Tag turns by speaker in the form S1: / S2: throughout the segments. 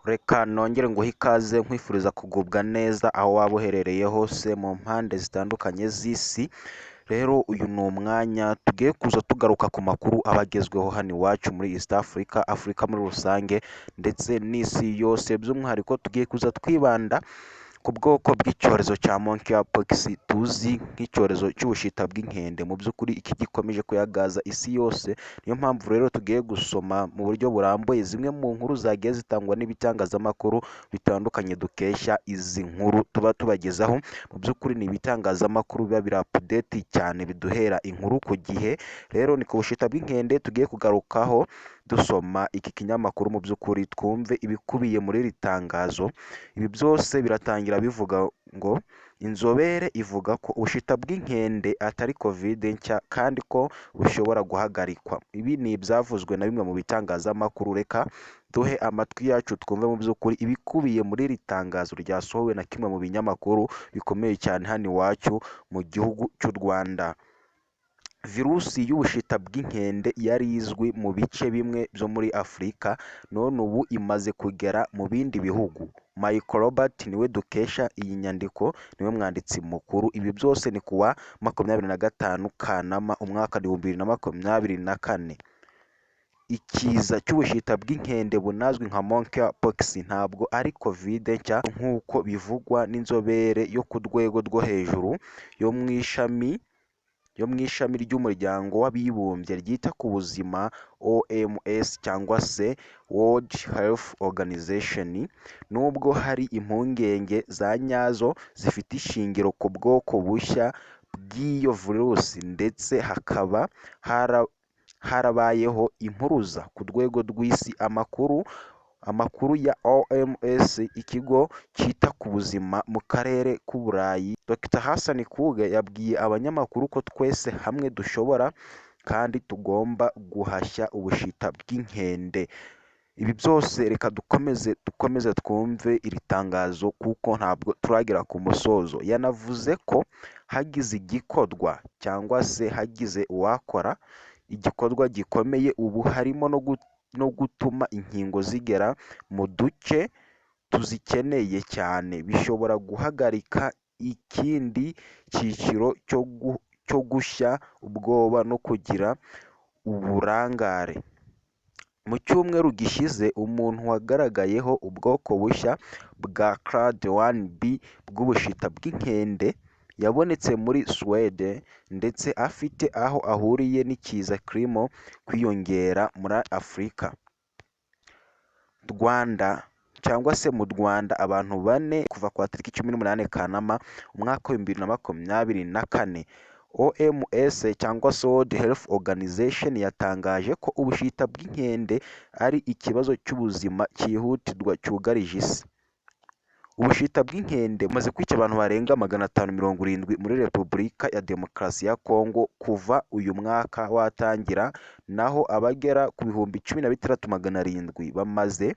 S1: Reka nongere nguhe ikaze nkwifuriza kugubwa neza aho waba uherereye hose mu mpande zitandukanye z'isi. Rero uyu ni umwanya tugiye kuza tugaruka ku makuru aba agezweho hano iwacu muri East Africa, Afurika muri rusange ndetse n'isi yose. By'umwihariko tugiye kuza twibanda ku bwoko bw'icyorezo cya monkeypox tuzi nk'icyorezo cy'ubushita bw'inkende. Mu by'ukuri iki gikomeje kuyagaza isi yose, niyo mpamvu rero tugiye gusoma mu buryo burambuye zimwe mu nkuru zagiye zitangwa n'ibitangazamakuru bitandukanye dukesha izi nkuru tuba tubagezaho. Mu by'ukuri ni ibitangazamakuru biba biri update cyane, biduhera inkuru ku gihe. Rero ni ku bushita bw'inkende tugiye kugarukaho dusoma iki kinyamakuru, mu by'ukuri twumve ibikubiye muri iri tangazo. Ibi byose biratangira bivuga ngo inzobere ivuga ko ubushita bw'inkende atari Covid nshya kandi ko bushobora guhagarikwa. Ibi ni ibyavuzwe na bimwe mu bitangazamakuru. Reka duhe amatwi yacu twumve mu by'ukuri ibikubiye muri iri tangazo ryasohowe na kimwe mu binyamakuru bikomeye cyane hano iwacu mu gihugu cy'u Rwanda. Virusi y'ubushita bw'inkende yari izwi mu bice bimwe byo muri Afurika, none ubu imaze kugera mu bindi bihugu. Michael Robert niwe dukesha iyi nyandiko, niwe mwanditsi mukuru. Ibi byose ni kuwa 25 Kanama umwaka 2024. Ikiza cy'ubushita bw'inkende bunazwi nka monkeypox ntabwo ari Covid nshya nk'uko bivugwa n'inzobere yo ku rwego rwo hejuru yo mu ishami ry'umuryango w'abibumbye ryita ku buzima, OMS cyangwa se World Health Organization. Nubwo hari impungenge za nyazo zifite ishingiro ku bwoko bushya bw'iyo virusi ndetse hakaba harabayeho impuruza ku rwego rw'isi, amakuru ya OMS, ikigo cyita ku buzima mu karere k'Uburayi, Dr Hassan Kuge, yabwiye abanyamakuru ko twese hamwe dushobora kandi tugomba guhashya ubushita bw'inkende. Ibi byose reka dukomeze twumve iri tangazo kuko ntabwo turagera ku musozo. Yanavuze ko hagize igikorwa cyangwa se hagize uwakora igikorwa gikomeye ubu, harimo no gutuma inkingo zigera mu duce tuzikeneye cyane, bishobora guhagarika ikindi cyiciro cyo gushya ubwoba no kugira uburangare. Mu cyumweru gishize, umuntu wagaragayeho ubwoko bushya bwa clade 1b bw'ubushita bw'inkende yabonetse muri Suwede ndetse afite aho ahuriye n'ikiza kirimo kwiyongera muri Afurika. Rwanda cyangwa se mu Rwanda, abantu bane kuva ku tariki 18 Kanama umwaka wa 2024. OMS cyangwa se World Health Organization yatangaje ko ubushita bw'inkende ari ikibazo cy'ubuzima cyihutirwa cyugarije isi. Ubushita bw'inkende bumaze kwica abantu barenga 570 muri Repubulika ya Demokarasi ya Kongo kuva uyu mwaka watangira, naho abagera ku 16,700 bamaze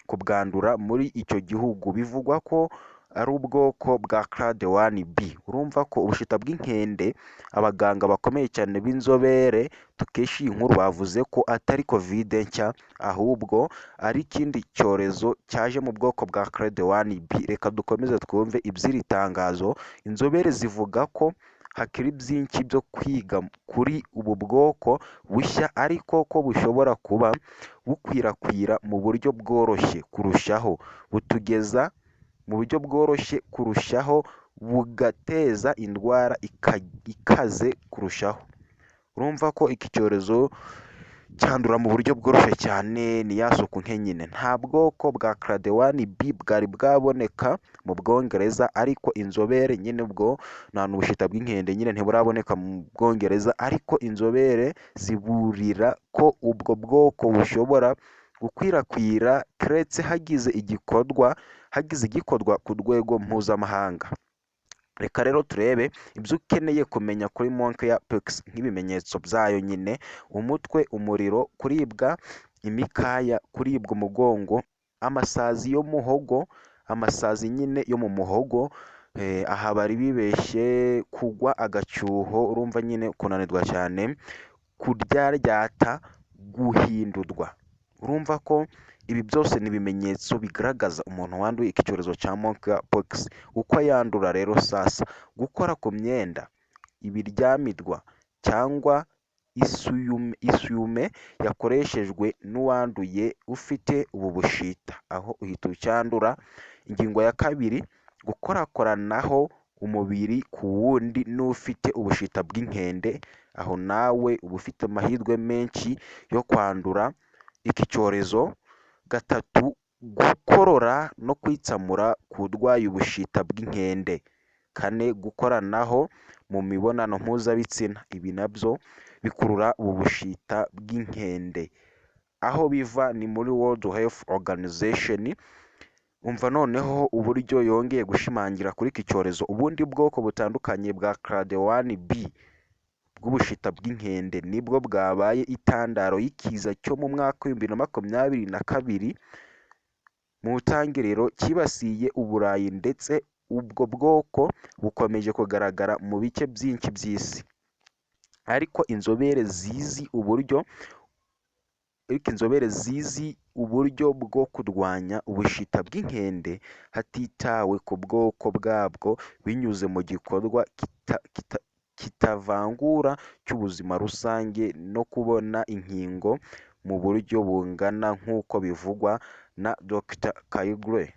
S1: kubwandura muri icyo gihugu. Bivugwa ko ari ubwoko bwa clade 1b. Urumva ko ubushita bw'inkende, abaganga bakomeye cyane b'inzobere dukesha iyi nkuru bavuze ko atari Covid nshya, ahubwo ari ikindi cyorezo cyaje mu bwoko bwa clade 1b. Reka dukomeze twumve iby'iri tangazo. Inzobere zivuga ko hakiri byinshi byo kwiga kuri ubu bwoko bushya, ariko ko bushobora kuba bukwirakwira mu buryo bworoshye kurushaho, butugeza mu buryo bworoshye kurushaho, bugateza indwara ikaze kurushaho. Urumva ko iki cyorezo cyandura mu buryo bworoshye cyane, ni ya suku nke nyine. Nta bwoko bwa clade 1b bwari bwaboneka mu Bwongereza, ariko inzobere nyine, ubwo nta n'ubushita bw'inkende nyine ntiburaboneka mu Bwongereza, ariko inzobere ziburira ko ubwo bwoko bushobora gukwirakwira keretse hagize igikorwa ku rwego mpuzamahanga. Reka rero turebe ibyo ukeneye kumenya kuri monkeypox nk'ibimenyetso byayo nyine: umutwe, umuriro, kuribwa imikaya, kuribwa umugongo, amasazi yo muhogo, amasazi nyine yo mu muhogo. Aha bari bibeshye, kugwa agacuho, urumva nyine kunanirwa cyane, kuryaryata, guhindurwa. Urumva ko ibi byose ni ibimenyetso bigaragaza umuntu wanduye iki cyorezo cya monkeypox. Uko yandura rero sasa: gukora ku myenda, ibiryamirwa cyangwa isume yakoreshejwe n'uwanduye ufite ubu bushita, aho uhita ucyandura. Ingingo ya kabiri: gukorakoranaho umubiri ku wundi n'ufite ubushita bw'inkende, aho nawe uba ufite amahirwe menshi yo kwandura iki cyorezo. Gatatu: gukorora no kwitsamura k'urwaye ubushita bw'inkende. Kane: gukoranaho mu mibonano mpuzabitsina, ibi nabyo bikurura ubu bushita bw'inkende. Aho biva ni muri World Health Organization. Umva noneho uburyo yongeye gushimangira kuri iki cyorezo: ubundi bwoko butandukanye bwa clade 1b bw'ubushita bw'inkende nibwo bwabaye intandaro y'ikiza cyo mu mwaka w'2022, mu ntangiriro cyibasiye Uburayi, ndetse ubwo bwoko bukomeje kugaragara mu bice byinshi by'isi. Ariko inzobere zizi uburyo bwo kurwanya ubushita bw'inkende hatitawe ku bwoko bwabwo, binyuze mu gikorwa kitavangura cy'ubuzima rusange no kubona inkingo mu buryo bungana, nk'uko bivugwa na Dr Kiguel.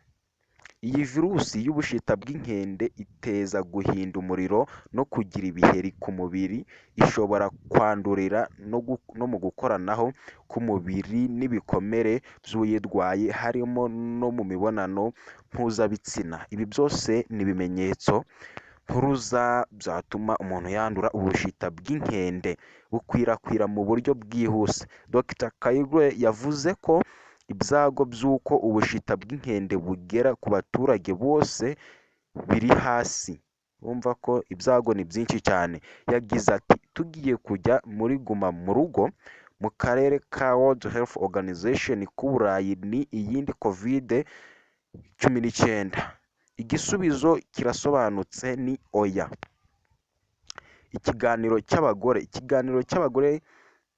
S1: Iyi virusi y'ubushita bw'inkende iteza guhinda umuriro no kugira ibiheri ku mubiri, ishobora kwandurira no mu gukoranaho k'umubiri n'ibikomere by'uyirwaye, harimo no mu mibonano mpuzabitsina. Ibi byose ni ibimenyetso mpuruza byatuma umuntu yandura ubushita bw'inkende, bukwirakwira mu buryo bwihuse. Dr Kiguel yavuze ko ibyago by'uko ubushita bw'inkende bugera ku baturage bose biri hasi. Urumva ko ibyago ni byinshi cyane. Yagize ati: "Tugiye kujya muri guma mu rugo mu karere ka World Health Organization k'Uburayi, ni iyindi COVID-19? Igisubizo kirasobanutse, ni oya." Ikiganiro cy'abagore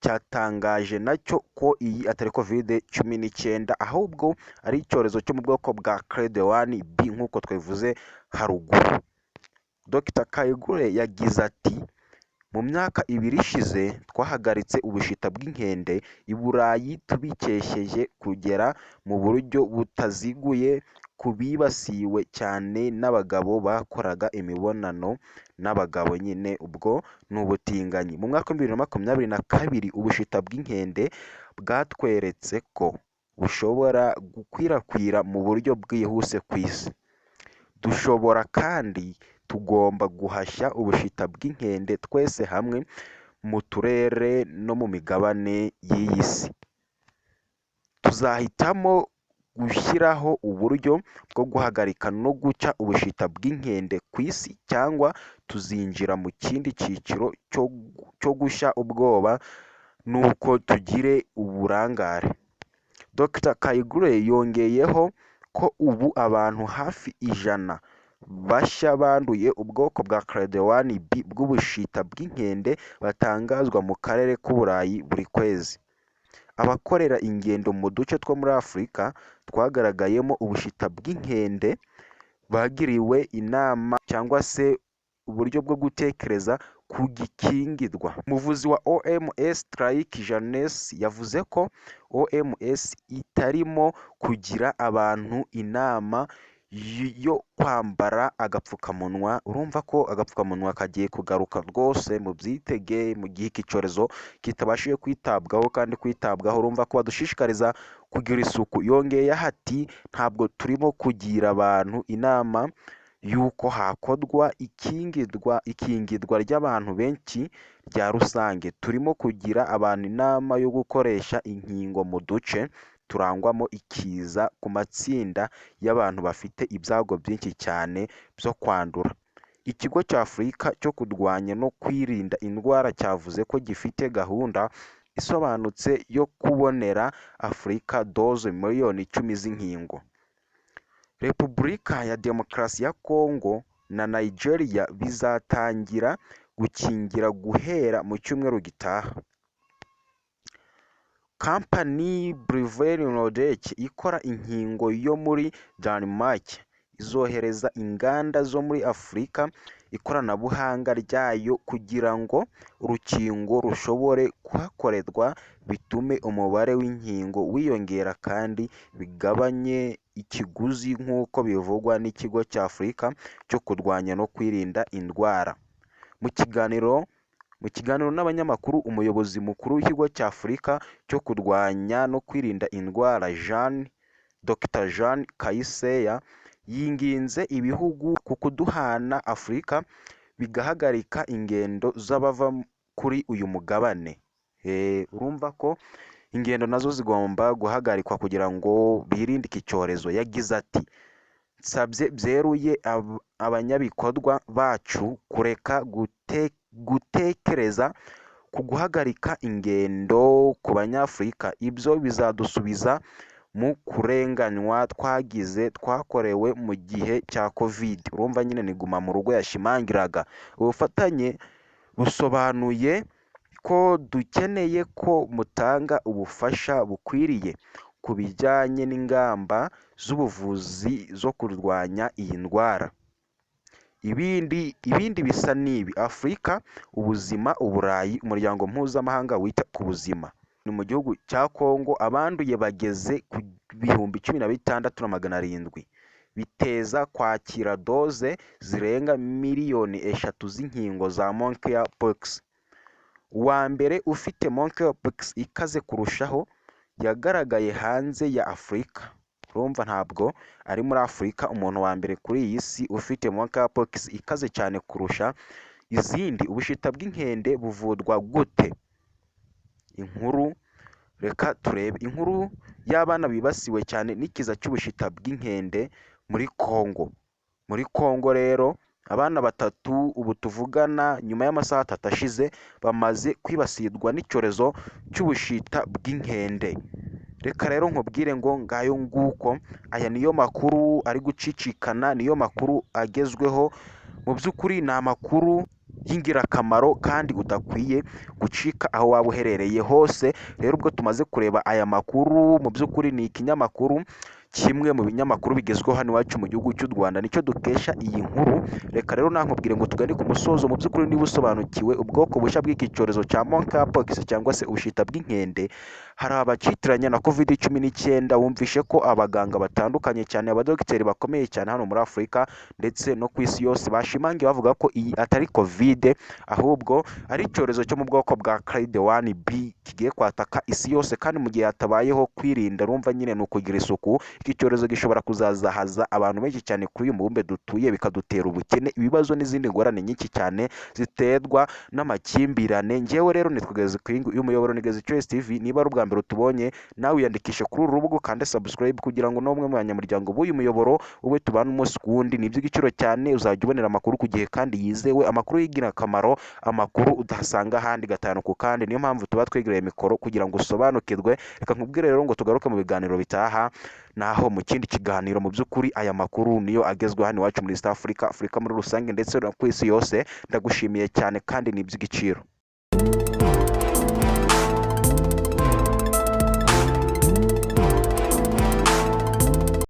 S1: cyatangaje nacyo ko iyi atari COVID-19, ahubwo ari icyorezo cyo mu bwoko bwa clade 1b, nk'uko twabivuze haruguru. Dr Kiguel yagize ati: "Mu myaka 2 ishize twahagaritse ubushita bw'inkende i Burayi tubikesheje kugera mu buryo butaziguye ku bibasiwe cyane n'abagabo bakoraga imibonano n'abagabo", nyine ubwo ni ubutinganyi. "Mu mwaka wa 2022 ubushita bw'inkende bwatweretse ko bushobora gukwirakwira mu buryo bwihuse ku isi. Dushobora kandi tugomba guhashya ubushita bw'inkende twese hamwe, mu turere no mu migabane y'iyi si. Tuzahitamo gushyiraho uburyo bwo guhagarika no guca ubushita bw'inkende ku isi, cyangwa tuzinjira mu kindi cyiciro cyo gushya ubwoba nuko tugire uburangare." Dr Kiguel yongeyeho ko ubu abantu hafi 100 bashya banduye ubwoko bwa clade 1b bw'ubushita bw'inkende batangazwa mu karere k'Uburayi buri kwezi. Abakorera ingendo mu duce two muri Afurika twagaragayemo ubushita bw'inkende bagiriwe inama cyangwa se uburyo bwo gutekereza ku gikingirwa. Umuvugizi wa OMS, Tarik Jasarevic, yavuze ko OMS itarimo kugira abantu inama yo kwambara agapfukamunwa. Urumva ko agapfukamunwa kagiye kugaruka rwose, mu byitege, mu gihe iki cyorezo kitabashije kwitabwaho kandi kwitabwaho. Urumva ko badushishikariza kugira isuku. Yongeyeho ati: "Ntabwo turimo kugira abantu inama y'uko hakorwa ikingirwa ry'abantu benshi rya rusange. Turimo kugira abantu inama yo gukoresha inkingo mu duce turangwamo ikiza, ku matsinda y'abantu bafite ibyago byinshi cyane byo kwandura." Ikigo cya Afurika cyo kurwanya no kwirinda indwara cyavuze ko gifite gahunda isobanutse yo kubonera Afurika doze miliyoni 10 z'inkingo. Repubulika ya Demokarasi ya Kongo na Nigeria bizatangira gukingira guhera mu cyumweru gitaha. Kampani Bavarian Nordic ikora inkingo yo muri Denmark izohereza inganda zo muri Afurika ikoranabuhanga ryayo kugira ngo urukingo rushobore kuhakorerwa, bitume umubare w'inkingo wiyongera kandi bigabanye ikiguzi, nk'uko bivugwa n'ikigo cya Afurika cyo kurwanya no kwirinda indwara. Mu kiganiro n'abanyamakuru, umuyobozi mukuru w'ikigo cya Afurika cyo kurwanya no kwirinda indwara, Jean Dr Jean Kaseya, yinginze ibihugu ku kuduhana Afurika bigahagarika ingendo z'abava kuri uyu mugabane. Urumva ko ingendo nazo zigomba guhagarikwa kugira ngo birinde iki cyorezo. Yagize ati: "Nsabye byeruye abanyabikorwa bacu kureka gutekereza ku guhagarika ingendo ku Banyafurika. Ibyo bizadusubiza mu kurenganywa twagize twakorewe mu gihe cya Covid." Urumva nyine ni guma mu rugo yashimangiraga. "Ubufatanye busobanuye ko dukeneye ko mutanga ubufasha bukwiriye ku bijyanye n'ingamba z'ubuvuzi zo kurwanya iyi ndwara." Ibindi bisa n'ibi: Afurika, ubuzima, Uburayi, umuryango mpuzamahanga wita ku buzima. Ni mu gihugu cya Kongo, abanduye bageze ku 16,700, biteza kwakira doze zirenga miliyoni 3 z'inkingo za monkeypox. Uwa mbere ufite monkeypox ikaze kurushaho yagaragaye hanze ya Afurika. Urumva ntabwo ari muri Afurika. Umuntu wa mbere kuri iyi si ufite monkeypox ikaze cyane kurusha izindi. Ubushita bw'inkende buvurwa gute? Inkuru, reka turebe inkuru y'abana bibasiwe cyane n'ikiza cy'ubushita bw'inkende muri Kongo. Muri Kongo rero, abana batatu ubu tuvugana, nyuma y'amasaha 3 ashize, bamaze kwibasirwa n'icyorezo cy'ubushita bw'inkende. Reka rero nkubwire ngo ngayo nguko, aya niyo makuru ari gucicikana, niyo makuru agezweho. Mu by'ukuri ni amakuru y'ingirakamaro kandi udakwiye gucika aho waba uherereye hose. Rero ubwo tumaze kureba aya makuru, mu by'ukuri ni ikinyamakuru kimwe mu binyamakuru bigezweho hano iwacu mu gihugu cy'u Rwanda, nicyo dukesha iyi nkuru. Reka rero nankubwire ngo tugane ku musozo. Mu by'ukuri niba usobanukiwe ubwoko bushya bw'iki cyorezo cya monkeypox cyangwa se ubushita bw'inkende, hari abacitiranya na Covid-19. Wumvishe ko abaganga batandukanye cyane, abadogiteri bakomeye cyane hano muri Afurika ndetse no ku isi yose, bashimangiye bavuga ko iyi atari Covid, ahubwo ari icyorezo cyo mu bwoko bwa clade 1b kigiye kwataka isi yose, kandi mu gihe hatabayeho kwirinda, urumva nyine ni ukugira isuku, iki cyorezo gishobora kuzazahaza abantu benshi cyane kuri uyu mubumbe dutuye, bikadutera ubukene, ibibazo n'izindi ngorane nyinshi cyane ziterwa n'amakimbirane. Njyewe rero nitwa Gezi King, uyu muyoboro ni Gezi Choice TV. Niba ari ubwa mbere utubonye, nawe wiyandikishe kuri uru rubuga, ukande subscribe kugira ngo n'umwe mu banyamuryango b'uyu muyoboro ube tubane umunsi ku wundi. Ni iby'igiciro cyane, uzajya ubonera amakuru ku gihe kandi yizewe, amakuru y'ingirakamaro, amakuru udasanga ahandi gatanu ku kandi. Niyo mpamvu tuba twegereye mikoro kugira ngo usobanukirwe. Reka nkubwire rero ngo tugaruke mu biganiro bitaha, naho mu kindi kiganiro. Mu by'ukuri aya makuru niyo agezweho hano iwacu muri East Africa, Afurika muri rusange ndetse no ku isi yose. Ndagushimiye cyane kandi ni iby'igiciro.